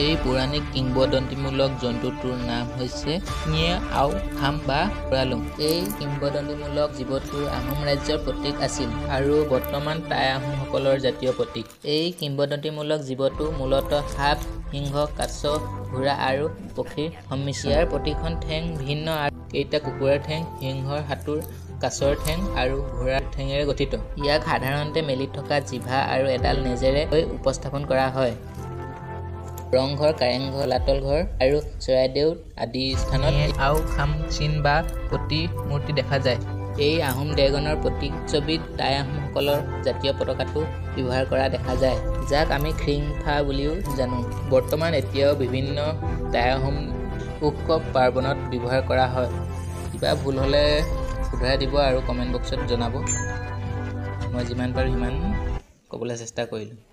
এই পৌৰাণিক কিংবদন্তিমূলক জন্তুটোৰ নাম হৈছে ঙিয়ে আও খাম বা ফুৰালুং। এই কিংবদন্তিমূলক জীৱটো আহোম ৰাজ্যৰ প্ৰতীক আছিল আৰু বৰ্তমান টাই আহোমসকলৰ জাতীয় প্ৰতীক। এই কিংবদন্তিমূলক জীৱটো মূলতঃ সাপ, সিংহ, কাছ, ঘোঁৰা আৰু পক্ষীৰ সংমিশ্ৰণ। ইয়াৰ প্ৰতিখন ঠেং ভিন্ন আৰু কেইটা কুকুৰাৰ ঠেং, সিংহৰ হাতোৰ, কাছৰ ঠেং আৰু ঘোঁৰাৰ ঠেঙেৰে গঠিত। ইয়াক সাধাৰণতে মেলি থকা জিভা আৰু এডাল নেজেৰে উপস্থাপন কৰা হয়। ৰংঘৰ, কাৰেংঘৰ, তলাতল ঘৰ আৰু চৰাইদেউ আদি স্থানত আও খাম চিন বা প্ৰতিমূৰ্তি দেখা যায়। এই আহোম ড্ৰেগনৰ প্ৰতিচ্ছবিত টাই আহোমসকলৰ জাতীয় পতাকাটো ব্যৱহাৰ কৰা দেখা যায়, যাক আমি খ্ৰীং ফা বুলিও জানো। বৰ্তমান এতিয়াও বিভিন্ন টাই আহোম উৎসৱ পাৰ্বণত ব্যৱহাৰ কৰা হয়। কিবা ভুল হ'লে শুধৰাই দিব আৰু কমেণ্ট বক্সত জনাব। মই যিমান পাৰোঁ সিমান ক'বলৈ চেষ্টা কৰিলোঁ।